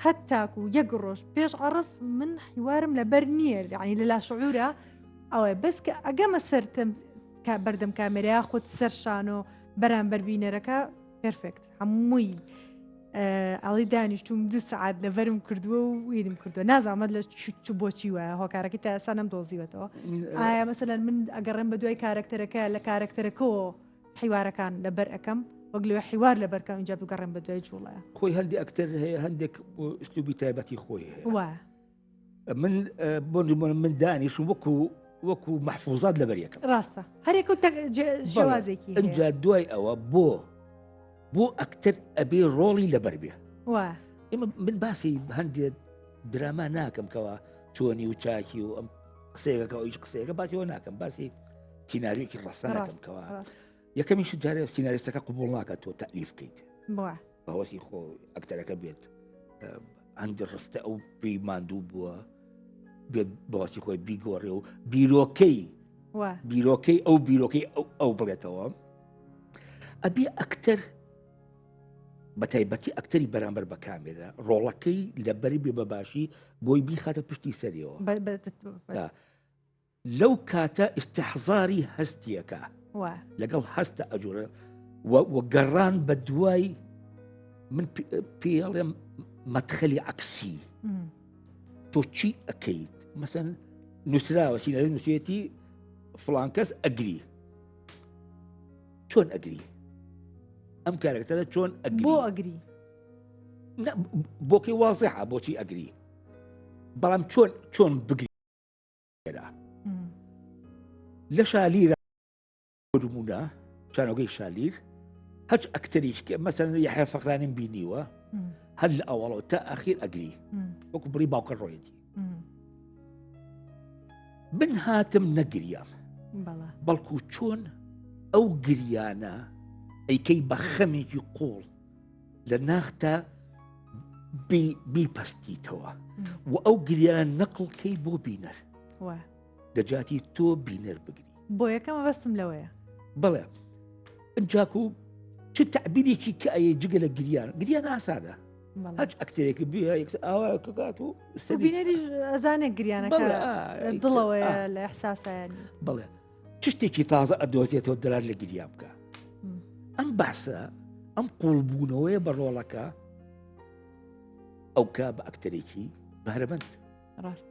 هەتاکو یەک ڕۆژ پێش عەڕز من حیوارم لەبەر نییە یعنی لە لاشعورە ئەوەیە بەس کە ئەگەمە سەر کە بەردەم کامێرا خۆت سەر شانۆ بەرامبەر بینەرەکە پرفێکت هەمووی ئەڵی دانیشتوم دو سعات لەبەرم کردووە و ویرم کردووە نازانمەت لە چ بۆچی وایە هۆکارەکەی تا ئێستا نەم دۆزیوەتەوە ئایا مەسەلەن من ئەگەڕێم بە دوای کارەکتەرەکە لە کارەکتەرەکەەوە حیوارەکان لەبەر ئەەکەم وەک لەوێ حیوار لەبەرکەم اینجا بگەڕێم بە دوای جوڵەیە خۆی هەندێک ئەکتەر هەیە هەندێک ئسلوبی تایبەتی خۆی هەیە من بۆ نمونە من دانیشم وەکو وەکو محفوزات لەبەر یەکەم ڕاستە هەرێک و شێوازێکی ئەجا دوای ئەوە بۆ بۆ ئەکتەر ئەبێ ڕۆڵی لەبەر بێ ئێمە من باسی هەندێک دراما ناکەم کەەوە چۆنی و چاکی و ئەم قسەیەکە ئەویش قسەیەکە باسیەوە ناکەم باسی سیناریۆکی ڕەسەنەکەم کەەوە یەکەمیش جارێ سیناریستەکە قوبول ناکات تۆ تەلیف بکەیت بەوەسی خۆ ئەکتەرەکە بێت هەندێک ڕستە ئەو پێی ماندوو بووە بێت بەواسی خۆی بیگۆڕێ و بیرۆکەی بیرۆکەی ئەو بیرۆکەی ئەو ئەو بڵێتەوە ئەبێ ئەکتەر بە تایبەتی ئەکتەری بەرامبەر بە کامێرا ڕۆڵەکەی لەبەری بێ بە باشی بۆی بیخاتە پشتی سەریەوە لەو کاتە ئیستحزاری هەستیەکە لەگەڵ هەستە ئەجۆرە و گەڕان بە دوای من پێڵێم مەتخەلی عکسی تۆ چی ئەەکەیت مەسەن نووسراوە سینەری نووسێتی فلان کەس ئەگری چۆن ئەگری ئەم کارەکتەرە چۆن ئەگری بۆ ئەگری بۆکەی وازحە بۆچی ئەگری بەڵام چۆن چۆن بگری لە شالیرە نمونە شانۆگەی شالیر هەچ ئەکتەریش کە مەسەن یحیا فەقرانیم بینیوە هەر لە ئەوەڵەوە تا ئەخیر ئەگری وەکو بڕی باوکە ڕۆیەتی من هاتم نەگریام بەڵکو چۆن ئەو گریانە ئەیکەی بە خەمێکی قوڵ لە ناختا بیپەستیتەوە و ئەو گریانە نەقڵکەی بۆ بینەر دەجاتی تۆ بینەر بگری بۆ یەکەمە بەستم لەوەیە بڵێ ئەجاکو چ تعبیرێکی کە ئەیە جگە لە گریان گریان ئاسانە هەچ ئەکتەرێکی بێ ئاوا کات و بینەریش ئەزانێک گریانەکە دڵەوەیە لە احساسایانی بڵێ چ شتێکی تازە ئەدۆزێتەوە دەرار لە گریا بکە ئەم بەحسە ئەم قوڵبوونەوەیە بە ڕۆڵەکە ئەو کا بە ئەکتەرێکی بەهرەمەند ڕاست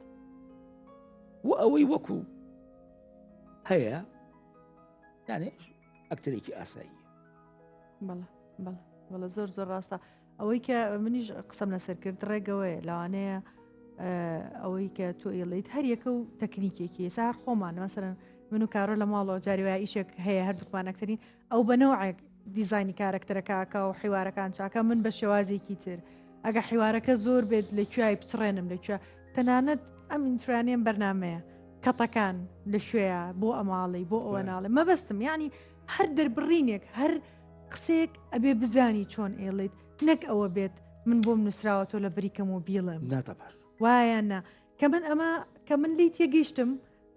و ئەوەی وەکو هەیە یانێ ئەکتەرێکی ئاسایی بەڵێ بەڵێ بەڵێ زۆر زۆر ڕاستە ئەوەی کە منیش قسەم لەسەر کرد ڕێگەوەیە لەوانەیە ئەوەی کە تۆ ئێڵیت هەر یەکە و تەکنیکێکی ئێستا هەر خۆمان مەسەرەن من و کارۆ لە ماڵەوە جاری وایە ئیشێک هەیە هەردووکمان ئەکتەرین ئەو بە نەوعێک دیزانی کارەکتەرەکەکە و حیوارەکان چاکە من بە شێوازێکی تر ئەگە حیوارەکە زۆر بێت لە کوێی بچڕێنم لە کوێ تەنانەت ئەم ئینترانیم بەرنمەیە کەتەکان لە شوێیە بۆ ئەماڵی بۆ ئەوە ناڵێ مەبەستم یعنی هەر دەربڕینێک هەر قسەیەک ئەبێ بزانی چۆن ئێڵیت نەک ئەوە بێت من بۆم نووسراوە تۆ لە بریکەم و بیڵێم ناتەبار وایە نا کە من ئەمە کە من لی تێگەیشتم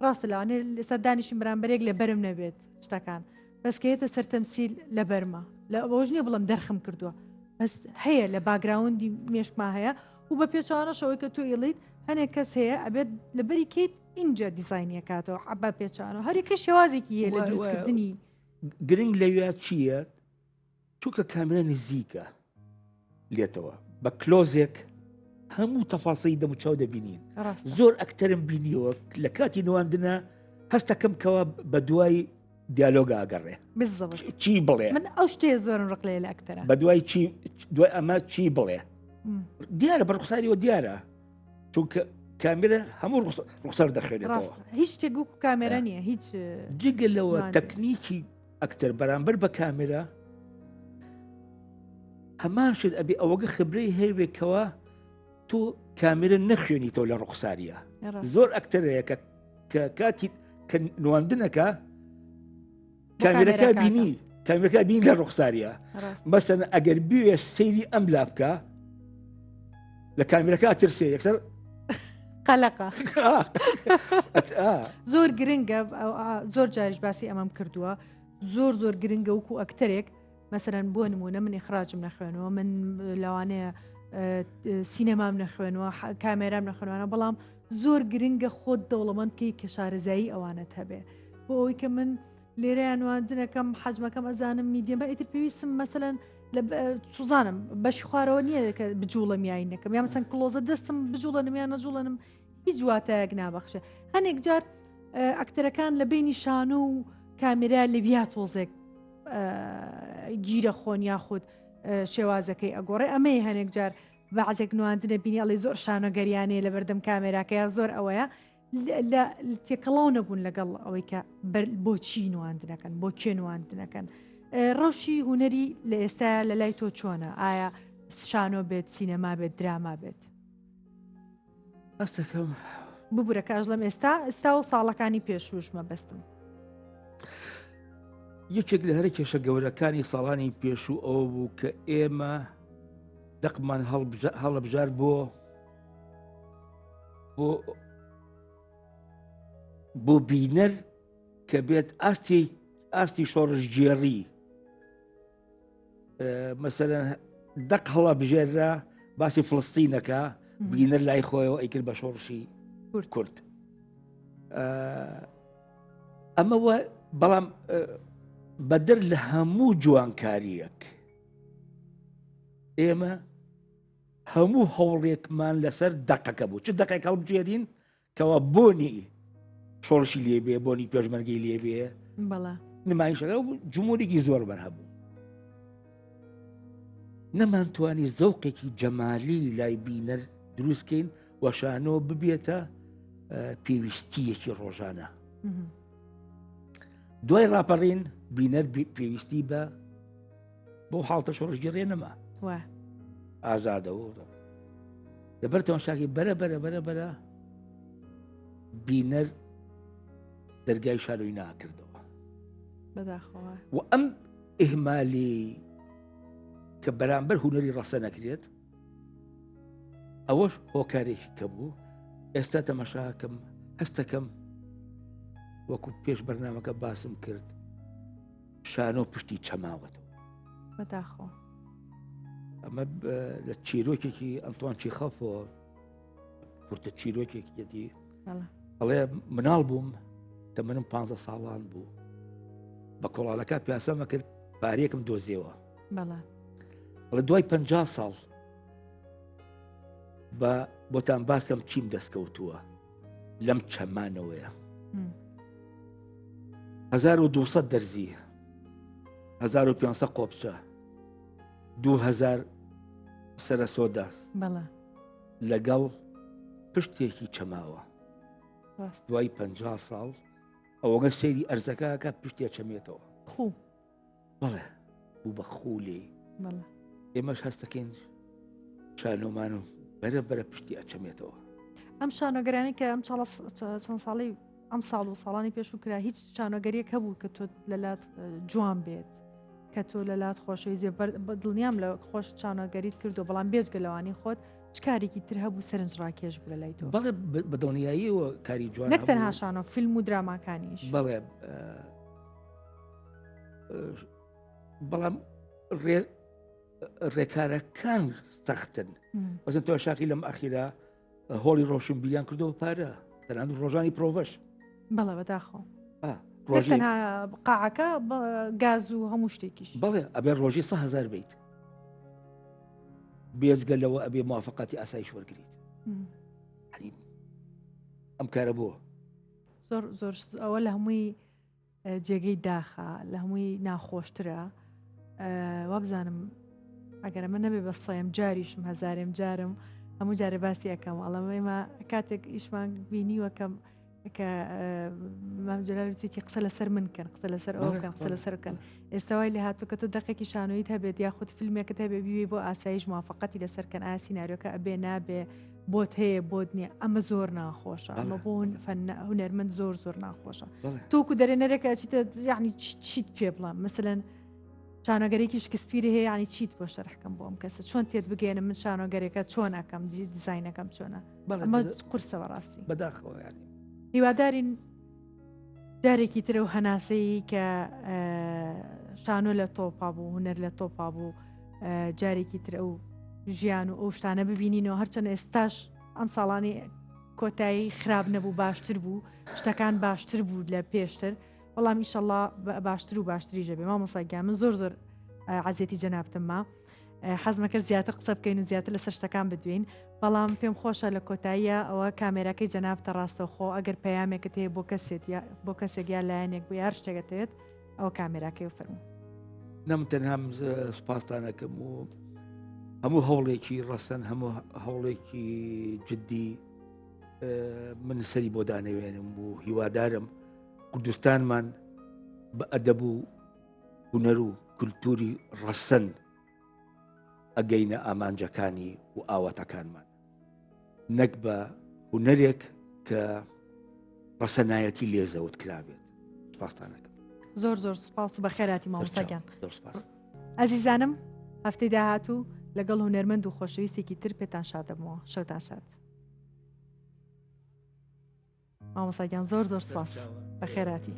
ڕاستە لەوانەیە لەسەر دانیشم بەرامبەرێک لە بەرم نەبێت شتەکان بەس کە یەتە سەر تەمسیل لە بەرمە لە ئەوەش نییە بڵم دەرخم کردووە بەس هەیە لە باگراوندی مێشکما هەیە و بە پێچوانەشەوەی کە تۆ ئیڵیت هەنێک کەس هەیە ئەبێت لەبەری کەیت اینجا دیزاینیەکاتەوە عبا پێچانەوە هەرێکە شێوازێکی هەیە لە دروستکردنی گرنگ لەویا چییە چونکە کامرا نزیکە لێتەوە بە کلۆزێک هەموو تەفاسەی دەموچاو دەبینین زۆر ئەکتەرم بینیوە لە کاتی نواندنە هەستەکەم کەەوە بە دوای دیالۆگا ئەگەڕێ چی بڵێ من ئەو شتێ زۆرم ڕق لێ لە ئەکتەرە بە دوای چی دوای ئەمە چی بڵێ دیارە بە ڕوخساریەوە دیارە چونکە کامێرە هەموو ڕوخسار دەخوێنێتەوە هیچ شتێک وەکو کامێرە نییە هیچ جگە لەوە تەکنیکی ئەکتەر بەرامبەر بە کامێرا هەمان شت ئەبێ ئەوەگە خبرەی هەیەکەوە تۆ کامێرە نەخوێنیتەوە لە ڕوخساریە زۆر ئەکتەرەیە کە کە کاتی کە نواندنەکە کامێرەکە بینی کامێرەکە بینی لە ڕوخساریە مەسەن ئەگەر بوێ سەیری ئەم لا بکە لە کامێرەکە ترسێ یەکسەر قەلەقە زۆر گرنگە زۆر جاریش باسی ئەمەم کردووە زۆر زۆر گرنگە وکو ئەکتەرێک مەسەرەن بۆ نمونە من ئخراجم نەخوێنەوە من لەوانەیە سینەمام نەخوێنوە کامێرام نەخوێنوانە بەڵام زۆر گرنگە خۆت دەوڵەمەند بکەی کە شارەزایی ئەوانت هەبێ بۆ ئەوەی کە من لێرەیان نواندنەکەم حەجمەکەم ئەزانم میدیەم بە ئیتر پێویستم مەسەلەن لە سوزانم بەشی خوارەوە نییە کە بجوڵم یاین نەکەم یا مەسەن کڵۆزە دەستم بجوڵێنم یان نەجوڵێنم هیچ واتایەک نابەخشێ هەنێک جار ئەکتەرەکان لە بینی شانۆ و کامێرا لەویا تۆزێک گیرە خۆن یاخود شێوازەکەی ئەگۆڕێ ئەمەی هەنێک جار بەعزێک نواندنە بینی ئەڵێ زۆر شانۆگەریانەیە لە بەردەم کامێراکەیا زۆر ئەوەیە لە تێکەڵاو نەبوون لەگەڵ ئەوەی کە بۆچی نواندنەکەن بۆ کێ نواندنەکەن ڕەوشی هوەری لە ئێستا لە لای تۆ چۆنە ئایا شانۆ بێت سینەما بێت دراما بێت هەستەکەم ببورە کاژڵم ئێستا ئێستا و ساڵەکانی پێشوش مەبەستم. یەکێک لە هەرە کێشە گەورەکانی ساڵانی پێشوو ئەوە بوو کە ئێمە دەقمان هەڵبژار بۆ بۆ بۆ بینەر کە بێت ئاستی ئاستی شۆڕشگێڕی مەسەلەن دەق هەڵەبژێررا باسی فلستینەکە بینەر لای خۆیەوە ئەیکرد بە شۆڕشی کورد ئەمەوە بەڵام بەدەر لە هەموو جوانکاریەک ئێمە هەموو هەوڵێکمان لەسەر دەقەکە بوو چ دەقێک هەڵبژێرین کەوا بۆنی شۆڕشی لێ بێ بۆنی پێشمەرگەی لێ بێ نمایشەکە جمهورێکی زۆر بەر هەبوو نەمانتوانی زەوقێکی جەمالی لای بینەر دروستکەین وەشانۆ ببێتە پێویستیەکی ڕۆژانە دوای ڕاپەڕین بینەر پێویستی بە بۆ حاڵتە شۆڕشگێڕێ نەما ئازادەوە لەبەر تەماشاکەی بەرە بەرە بەرە بەرە بینەر دەرگای شارۆی ناکردەوە بەداخەوە و ئەم ئهمالی کە بەرامبەر هوەری ڕەسە نەکرێت ئەوەش هۆکارێکی کە بوو ئێستا تەمەشاکەم هەستەکەم وەکو پێش بەرنمەکە باسم کرد شانۆ پشتی چەماوەتەوە بەداخەوە ئەمە لە چیرۆکێکی ئەنتوان چیخەفەوە کورتە چیرۆکێکیەتی ئەڵێ مناڵ بووم تەمەنم پ ساڵان بوو بە کۆڵانەکە پیاسەمە کرد پارێکم دۆزیەوە ئەڵێ دوای پ ساڵ بە بۆتان باسکەم چیم دەستکەوتووە لەم چەمانەوەیە 1200 دەرزی 1500 قۆپچە 2000 سەرەسۆدە لەگەڵ پشتێکی چەماوە دوای پ ساڵ ئەوەگە سەیری ئەرزەکەکە پشتێ چەمێتەوە خوو بەڵێ بوو بە خوو لێی ئێمەش هەستەکەین شانۆمان و بەرە بەرە پشتی ئەچەمێتەوە. ئەم شانۆگەرانەی کە ئەم چەند ساڵی ئەم ساڵ و ساڵانی پێشوو کرا هیچ شانۆگەریەک هەبوو کە تۆ لەلات جوان بێت کە تۆ لەلات خۆشەویست دڵنیام لە خۆش شانۆگەریت کردو بەڵام بێجگە لەوانی خۆت چ کارێکی تر هەبوو سەرنج ڕاکێش بوو لە لای تۆ؟ بەڵێ بە دڵنیاییەوە کاری جوان نەک تەنها شانۆ فیلم و دراماکانیش بەڵێ بەڵام ڕێکارەکان سەختن وەزن تۆ شاقی لەم ئەخیرا هۆڵی ڕۆشنبیریان کردەوە پارە تەنان ڕۆژانی پرۆڤش بەڵێ بەداخەوە قاعەکە گاز و هەموو شتێکیش بەڵێ ئەبێ ڕۆژی 100هزار بیت بێجگە لەوە ئەبێ موافقاتی ئاسایش وەرگریت ئەم کارە بووە زۆر زۆر ئەوە لە هەمووی جێگەی داخە لە هەمووی ناخۆشترە وابزانم ئەگەر ئەمە نەبێ بە سێم جاریشم هەزارێم جارم هەموو جارێ باسی ئەەکەم ئەڵەم ئێمە کاتێک ئیشمان بینیوە کەم کە مامجلال وتێتی قسە لەسەر من کەن قسە لەسەر ئەو کەن قسە لەسەر بکەن ئێستاوای لە هاتوو کە تۆ دەقێکی شانۆیت هەبێت یاخود فیلمێکت هەبێ بیوی بۆ ئاسایش موافقەتی لەسەر کەن ئایا سیناریۆکە ئەبێ نابێ بۆت هەیە بۆت نییە ئەمە زۆر ناخۆشە ئەمە بۆ هونەرمەند زۆر زۆر ناخۆشە تۆکو دەرێنەرێکە چیتە یعنی چیت پێ بڵام مثلەن شانۆگەرێکی شکسپیری هەیە ینی چیت بۆ شەرحکەم بۆ ئەم کەسە چۆن تێت بگەێنم من شانۆگەرێکە چۆن ئەەکەم دیزینەکەم چۆنە ئەمە قورسە بەڕاستی بەداخەوە ینی هیوادارین جارێکی ترە و هەناسەیی کە شانۆ لە تۆپا بوو هوەر لە تۆپا بوو جارێکی تر ئەو ژیان و ئەو شتانە ببینینەوە هەرچەند ئێستاش ئەم ساڵانی کۆتایی خراپ نەبوو باشتر بوو شتەکان باشتر بوو لە پێشتر بەڵام ئیشەڵا باشتر و باشتریش دەبێ مامۆستا گیان من زۆر زۆر عەزێتی جەنابتم ما حەزمە کرد زیاتر قسە بکەین و زیاتر لەسەر شتەکان بدوین بەڵام پێم خۆشە لە کۆتاییە ئەوە کامێراکەی جەنابتە ڕاستەوخۆ ئەگەر پەیامێکت هەیە بۆ کەسێت بۆ کەسێک یا لایەنێک بۆ هەر شتێکت هەیە ئەوە کامێراکەی و فەرموو. نەم تەنها سوپاستانەکەم و هەموو هەوڵێکی ڕەسەن هەموو هەوڵێکی جددی من سەری بۆ دانەوێنم و هیوادارم کوردستانمان بە ئەدەب و هونەر و کولتوری ڕەسەن ئەگەینە ئامانجەکانی و ئاواتەکانمان نەک بە هونەرێک کە ڕەسەنایەتی لێ زەوت کرابێت سپاستانەکەم زۆر زۆر سپاس و بەخێراتی مامۆستاگیان ئەزیزانم هەفتەی داهاتوو لەگەڵ هونەرمەند و خۆشەویستێکی تر پێتان شاد دەبمەوە شەوتان شاد مامۆستا گیان زۆر زۆر سپاس بەخێراتی.